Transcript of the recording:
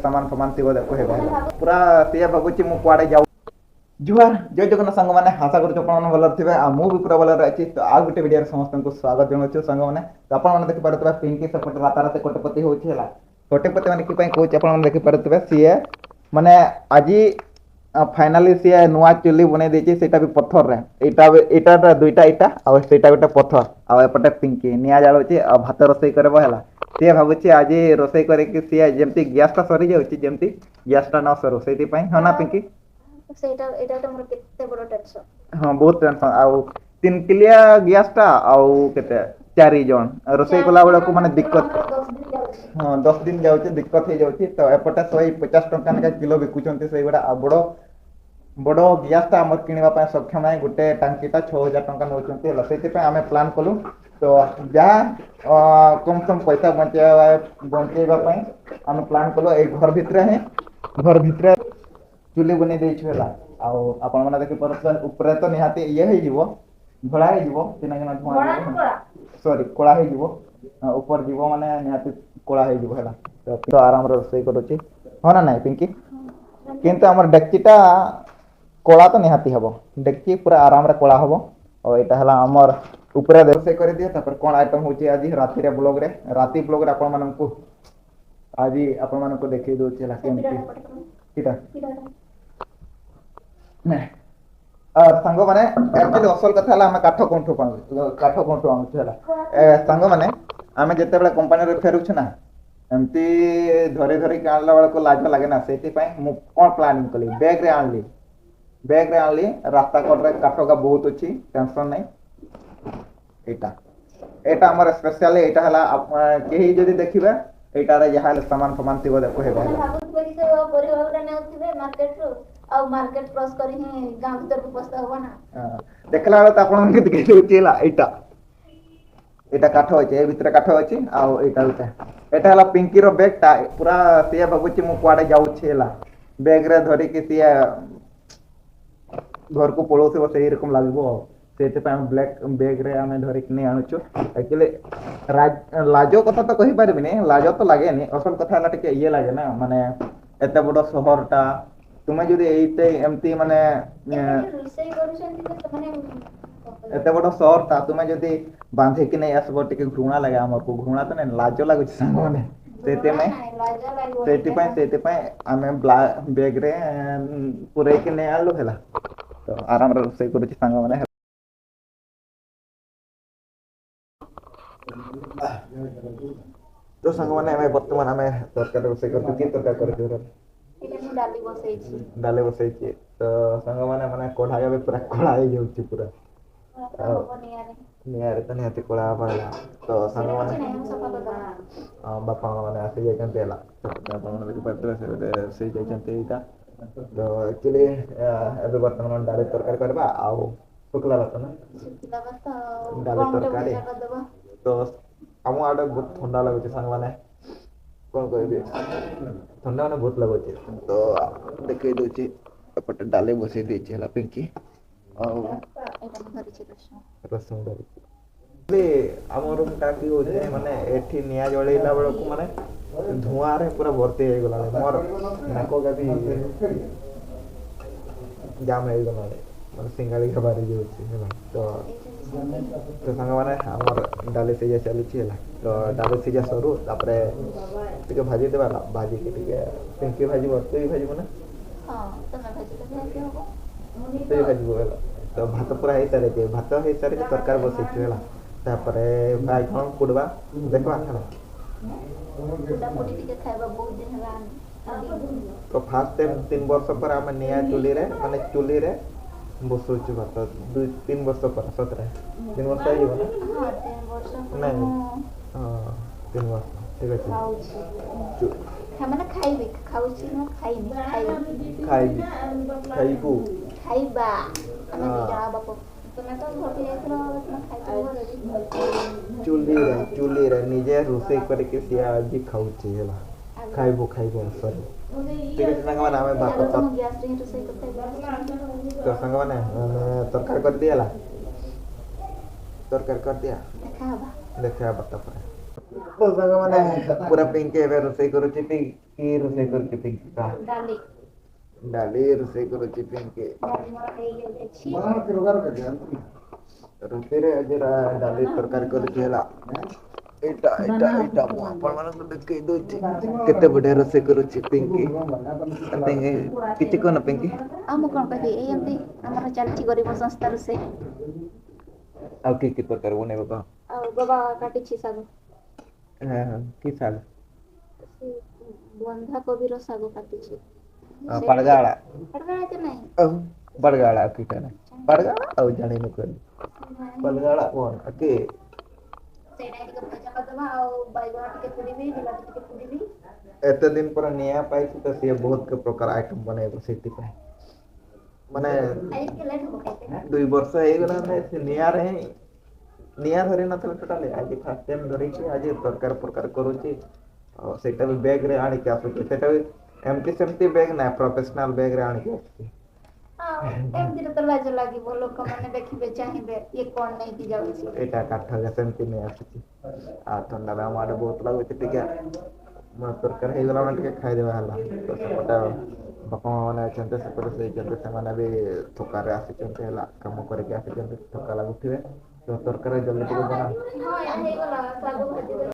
ସାମାନ ଫମାନ ଥିବ ଦେଖ ହେବା ହେଲା ପୁରା। ସିଏ ଭାବୁଛି ମୁଁ କୁଆଡ଼େ ଯାଉ। ଜୁହାର, ଜୟ ଜଗନ୍ନାଥ ସାଙ୍ଗମାନେ। ଆଶା କରୁଛୁ ଆପଣମାନେ ଭଲରେ ଥିବେ ଆଉ ମୁଁ ବି ପୁରା ଭଲରେ ଅଛି। ତ ଆଉ ଗୋଟେ ଭିଡ଼ିଓରେ ସମସ୍ତଙ୍କୁ ସ୍ୱାଗତ ଜଣାଉଛୁ ସାଙ୍ଗମାନେ। ତ ଆପଣମାନେ ଦେଖିପାରୁଥିବେ, ପିଙ୍କି ସେପଟେ ରାତାରାତି କୋଟିପତି ହେଉଛି ହେଲା। କୋଟିପତି ମାନେ କି ପାଇଁ କହୁଛି, ଆପଣମାନେ ଦେଖିପାରୁଥିବେ, ସିଏ ମାନେ ଆଜି ଫାଇନାଲି ସିଏ ନୂଆ ଚୁଲି ବନେଇ ଦେଇଛି, ସେଇଟା ବି ପଥରରେ। ଏଇଟା ଏଇଟା ଦୁଇଟା ଇଟା ଆଉ ସେଇଟା ଗୋଟେ ପଥର। ଆଉ ଏପଟେ ପିଙ୍କି ନିଆଁ ଜାଳୁଛି ଆଉ ଭାତ ରୋଷେଇ କରିବ ହେଲା। ସିଏ ଭାବୁଛି ଆଜି ରୋଷେଇ କରିକି ସିଏ ଯେମିତି ଗ୍ୟାସଟା ସରିଯାଉଛି, ଯେମିତି ଗ୍ୟାସଟା ନ ସରୁ ସେଇଥିପାଇଁ। ହଁ ନା ପିଙ୍କି? ସେଇଟା ଏଇଟା ଗୋଟେ ମୋର କେତେ ବଡ ଟେନସନ। ହଁ, ବହୁତ ଟେନସନ। ଆଉ 3 କିଲିଆ ଗ୍ୟାସଟା ଆଉ କେତେ 4 ଜଣ ରୋଷେଇ କଲା ବେଳକୁ ମାନେ ଦିକ୍କତ। ହଁ, 10 ଦିନ ଯାଉଛି, ଦିକ୍କତ ହେଇଯାଉଛି। ତ ଏପଟେ 150 ଟଙ୍କା ଲେଖା କିଲୋ ବିକୁଛନ୍ତି ସେଇଗୁଡ଼ା। ଆଉ ବଡ଼ ବଡ଼ ଗ୍ୟାସଟା ଆମର କିଣିବା ପାଇଁ ସକ୍ଷମ ନାହିଁ। ଗୋଟେ ଟାଙ୍କିଟା 6000 ଟଙ୍କା ନେଉଛନ୍ତି ହେଲା। ସେଇଥିପାଇଁ ଆମେ ପ୍ଲାନ୍ କଲୁ, ତ ଯାହା କମ୍ ସମ୍ ପଇସା ବଞ୍ଚେଇବା ପାଇଁ ଆମେ ପ୍ଲାନ୍ କଲୁ, ଏଇ ଘର ଭିତରେ ହିଁ, ଘର ଭିତରେ ଚୁଲି ବନେଇ ଦେଇଛୁ ହେଲା। ଆଉ ଆପଣମାନେ ଦେଖିପାରୁଥିବେ, ଉପରେ ତ ନିହାତି ଇଏ ହେଇଯିବ, ଧଳା ହେଇଯିବ କିନା କିନା ଧୂଆଁ, ସରି, କଳା ହେଇଯିବ। ଉପରେ ଯିବ ମାନେ ନିହାତି କଳା ହେଇଯିବ ହେଲା। ତ ଆରାମରେ ରୋଷେଇ କରୁଛି, ହଁ ନା ନାଇଁ ପିଙ୍କି? କିନ୍ତୁ ଆମର ଡେକ୍ଚିଟା କଳା ତ ନିହାତି ହବ। ଡେକ୍ଚି ପୁରା ଆରାମରେ କଳା ହବ। ଆଉ ଏଇଟା ହେଲା ଆମର ଉପରେ ରୋଷେଇ କରିଦିଏ। ତାପରେ କ'ଣ ଆଇଟମ୍ ହେଉଛି ଆଜି ରାତିରେ ବ୍ଲଗ୍ରେ, ରାତି ବ୍ଲଗ୍ରେ ଆପଣମାନଙ୍କୁ ଆଜି ଆପଣମାନଙ୍କୁ ଦେଖେଇ ଦଉଛି ହେଲା କେମିତି ଏଇଟା। ସାଙ୍ଗମାନେ, ଆକ୍ଚୁଆଲି ଅସଲ କଥା ହେଲା ଆମେ କାଠ କୋଉଠୁ ପାଉ, କାଠ କୋଉଠୁ ଆଣୁଛୁ ହେଲା। ସାଙ୍ଗମାନେ, ଆମେ ଯେତେବେଳେ କମ୍ପାନୀରେ ଫେରୁଛୁ ନା, ଏମିତି ଧରି ଧରିକି ଆଣିଲା ବେଳକୁ ଲାଜ ଲାଗେ ନା। ସେଇଥିପାଇଁ ମୁଁ କ'ଣ ପ୍ଲାନିଂ କଲି, ବ୍ୟାଗ୍ରେ ଆଣିଲି, ବ୍ୟାଗ୍ରେ ଆଣିଲି। ରାସ୍ତା କଡ଼ରେ କାଠକା ବହୁତ ଅଛି, ଟେନସନ୍ ନାହିଁ। ଏଇଟା ଆମର ସ୍ପେଶାଲି ଏଇଟା ହେଲା। କେହି ଯଦି ଦେଖିବେ, ଏଇଟାରେ ଯାହା ହେଲେ ସାମାନ ଫମାନ ଥିବ ଦେଖ ହେବା ହେଲା। ଭାବୁଥିବେ କି ସେ ପରିବା ଗୁଡ଼ା ନେଉଥିବେ ମାର୍କେଟରୁ ଆଉ ମାର୍କେଟ କ୍ରସ୍ କରି ହିଁ ଗାଁ ଭିତରକୁ ପଶତେ ହବ ନା। ଦେଖିଲା ବେଳେ ତ ଆପଣମାନଙ୍କୁ ଦେଖେଇ ଦଉଛି ହେଲା। ଏଇଟା କାଠ ଅଛି, ଏ ଭିତରେ କାଠ ଅଛି। ଆଉ ଏଇଟା ଗୋଟେ, ଏଇଟା ହେଲା ପିଙ୍କିର ବ୍ୟାଗଟା। ପୁରା ସିଏ ଭାବୁଛି ମୁଁ କୁଆଡ଼େ ଯାଉଛି ହେଲା। ବ୍ୟାଗରେ ଧରିକି ସିଏ ଘରକୁ ପଳଉଥିବ, ସେଇ ରକମ ଲାଗିବ। ଆଉ ସେଇଥିପାଇଁ ଆମେ ବ୍ଲାକ୍ ବ୍ୟାଗରେ ଆମେ ଧରିକି ନେଇ ଆଣୁଛୁ। ଆକ୍ଚୁଆଲି ଲାଜ କଥା ତ କହିପାରିବିନି, ଲାଜ ତ ଲାଗେନି। ଅସଲ କଥା ହେଲା ଟିକେ ଇଏ ଲାଗେ ନା, ମାନେ ଏତେ ବଡ଼ ସହରଟା, ତୁମେ ଯଦି ଏଇତେ ଏମିତି ମାନେ ରୋଷେଇ କରୁଛନ୍ତି ସେମାନେ। ଏତେ ବଡ଼ ସହରଟା, ତୁମେ ଯଦି ବାନ୍ଧିକି ନେଇ ଆସିବ, ଟିକେ ଘୃଣା ଲାଗେ ଆମକୁ। ଘୃଣା ତ ନାଇଁ, ଲାଜ ଲାଗୁଛି ସାଙ୍ଗମାନେ। ସେଇଥିପାଇଁ ଆମେ ବ୍ୟାଗରେ ପୁରେଇକି ନେଇ ଆଣିଲୁ ହେଲା। ତ ଆରାମରେ ରୋଷେଇ କରୁଛି ସାଙ୍ଗମାନେ। ତ ସାଙ୍ଗମାନେ, ଆମେ ବର୍ତ୍ତମାନ ଆମେ ତରକାରୀ ରୋଷେଇ କରୁଛୁ। କି ତରକାରୀ କରୁଛୁ? ଡାଲି ବସେଇଛି। ଡାଲି ବସେଇଛି। ତ ସାଙ୍ଗମାନେ, ମାନେ କଢ଼ା ଏବେ ପୁରା କଳା ହେଇଯାଉଛି ପୁରା ନିଆଁରେ। ତ ନିହାତି କଳା ହବ ହେଲା। ତ ସାଙ୍ଗମାନେ, ବାପା ମାନେ ଆସି ଯାଇଛନ୍ତି ହେଲା। ଆପଣମାନେ ଦେଖିପାରୁଥିବେ, ସେ ଗୋଟେ ରୋଷେଇ ଯାଇଛନ୍ତି ଏଇଟା। ତ ଆକ୍ଚୁଆଲି ଏବେ ବର୍ତ୍ତମାନ ଡାଲି ତରକାରୀ କରିବା ଆଉ ଶୁଖିଲା ଭାତ ନା ଡାଲି ତରକାରୀ। ତ ଆମ ଆଡ଼େ ବହୁତ ଥଣ୍ଡା ଲାଗୁଛି ସାଙ୍ଗମାନେ, କ'ଣ କହିବି, ଥଣ୍ଡା ମାନେ ବହୁତ ଲାଗୁଛି। ତ ଦେଖେଇ ଦଉଛି, ଏପଟେ ଡାଲି ବସେଇ ଦେଇଛି ହେଲା ପିଙ୍କି। ଆଉ ରସୁଣ ଧରିଛି। ଆମ ରୁମ୍ଟା କି ହଉଛି, ମାନେ ଏଠି ନିଆଁ ଜଳେଇଲା ବେଳକୁ ମାନେ ଧୂଆଁରେ ପୁରା ଭର୍ତ୍ତି ହେଇଗଲାଣି, ମୋର ନାକ ବି ଜାମ୍ ହେଇଗଲାଣି, ମାନେ ସିଙ୍ଗାଳି ବାହାରି ଯାଉଛି ହେଲା। ତ ସାଙ୍ଗମାନେ, ଆମର ଡାଲି ସିଝା ଚାଲିଛି ହେଲା। ତ ଡାଲି ସିଝା ସରୁ, ତାପରେ ଟିକେ ଭାଜିଦେବା ହେଲା। ଭାଜିକି ଟିକେ ପିଙ୍କି ଭାଜିବ, ତୁଇ ଭାଜିବ ନା ତୁଇ ଭାଜିବ ହେଲା। ତ ଭାତ ପୁରା ହେଇସାରିଛି, ଭାତ ହେଇସାରିଛି, ତରକାରୀ ବସେଇଛୁ ହେଲା। ତାପରେ ବାଇଗଣ ପୋଡ଼ବା ଦେଖିବା ହେଲା। ତ ଫାର୍ଷ୍ଟ ଟାଇମ୍ 3 ବର୍ଷ ପରେ ଆମେ ନିଆଁ ଚୁଲିରେ, ମାନେ ଚୁଲିରେ ବସଉଛୁ ଭାତ, 2-3 ବର୍ଷ ପରେ। ସତରେ 3 ବର୍ଷ ହେଇଯିବ ନା ନାଇଁ? ହଁ, 3 ବର୍ଷ, ଠିକ ଅଛି। ମାନେ ଖାଇବି, ଖାଉଛି ମୁଁ, ଖାଇନି, ଖାଇବି। ଖାଇବି, ଖାଇବୁ। ଖାଇବା ଆମେ 2 ଜଣ ବାପ। ତୁମେ ତ ଘରକୁ ଯାଇଥିଲ, ତୁମେ ଖାଇଥିବ। ଚୁଲିରେ ନିଜେ ରୋଷେଇ କରିକି ସିଏ ଆଜି ଖାଉଛି ହେଲା। ଖାଇବୁ, ଖାଇବୁ, ସରି। ଠିକ ଅଛି ସାଙ୍ଗମାନେ, ଆମେ ଭାତ ତ ସାଙ୍ଗମାନେ, ଆମେ ତରକାରୀ କରିଦିଆ ହେଲା, ତରକାରୀ କରିଦିଆ, ଦେଖା ହବା ତାପରେ। ତ ସାଙ୍ଗମାନେ, ପୁରା ପିଙ୍କି ଏବେ ରୋଷେଇ କରୁଛି। କି ରୋଷେଇ କରୁଛି ପିଙ୍କି? ଡାଲି। ଡାଲି ରୋଷେଇ କରୁଛି ପିଙ୍କି। ଡାଲି ମୋର ହେଇଯାଇଛି। ରୋଷେଇରେ ଆଜି ଡାଲି ତରକାରୀ କରୁଛି। ହେଲା, ଏଇଟା ଏଇଟା ଏଇଟା ମୁଁ ଆପଣମାନଙ୍କୁ ଦେଖେଇ ଦଉଛି, କେତେ ବଢିଆ ରୋଷେଇ କରୁଛି ପିଙ୍କି। ପିଙ୍କି, କିଛି କହୁନ ପିଙ୍କି? ଆଉ ମୁଁ କ'ଣ କହିବି? ଏଇ ଏମିତି ଆମର ଚାଲିଛି ଗରିବ ସଂସ୍ଥା ରୋଷେଇ। ଆଉ କି କି ତରକାରୀ ବନେଇବ କହ? ଆଉ ବାବା କାଟିଛି ଶାଗ। ହଁ, କି ଶାଗ? ସେ ବନ୍ଧାକୋବିର ଶାଗ କାଟିଛି। ପଡ଼ଗାଳା। ପଡ଼ଗାଳା ତ ନାହିଁ। ଆଉ ବଡ଼ଗାଳା କିଟା ନା ବଡ଼ଗାଳା, ଆଉ ଜାଣିନୁ କହିଲି ବଡ଼ଗାଳା କଣ କି? ସେଇଟା ଟିକେ ଭଜା କରିଦବା, ଆଉ ବାଇଗଣ ଟିକେ ପୋଡ଼ିବି, ବିଲାତି ଟିକେ ପୋଡ଼ିବି। ଏତେ ଦିନ ପରେ ନିଆଁ ପାଇଛି ତ ସିଏ ବହୁତ ପ୍ରକାର ଆଇଟମ ବନେଇବ। ସେଥିପାଇଁ ମାନେ ଆଜି ଟିକେ ଲେଟ୍ ହବ ଖାଇତେ। 2 ବର୍ଷ ହେଇଗଲା ସେ ନିଆଁରେ ହିଁ ନିଆଁ ଧରି ନଥିଲା ଟୋଟାଲି। ଆଜି ଫାର୍ଷ୍ଟ ଟାଇମ୍ ଧରିଛି, ଆଜି ତରକାରୀ ଫରକାରୀ କରୁଛି। ଆଉ ସେଇଟା ବି ବ୍ୟାଗରେ ଆଣିକି ଆସୁଛି। ସେଇଟା ବି ଏମିତି ସେମିତି ବ୍ୟାଗ୍ ନା, ପ୍ରଫେସନାଲ ବ୍ୟାଗରେ ଆଣିକି ଆସୁଛି। ଆଉ ଏମିତିରେ ତ ଲାଜ ଲାଗିବ, ଲୋକମାନେ ଦେଖିବେ, ଚାହିଁବେ, ଇଏ କ'ଣ ନେଇକି ଯାଉଛି। ଏଇଟା କାଠ ସେମିତି ନେଇ ଆସୁଛି। ଆଉ ଥଣ୍ଡା ବି ଆମ ଆଡ଼େ ବହୁତ ଲାଗୁଛି। ଟିକେ ତରକାରୀ ହେଇଗଲା ମାନେ ଟିକେ ଖାଇଦେବା ହେଲା। ତ ସେପଟେ ବାପା ମା ମାନେ ଅଛନ୍ତି, ସେପଟେ ଶୋଇଛନ୍ତି। ସେମାନେ ବି ଥକାରେ ଆସିଛନ୍ତି, ହେଲା, କାମ କରିକି ଆସିଛନ୍ତି, ଥକା ଲାଗୁଥିବେ। ତ ତରକାରୀ ଜଲ୍ଦି ଟିକେ ବନା। ହଁ, ଏଇଟା ହେଇଗଲା, ଶାଗ ଭାଜିଦେଲେ।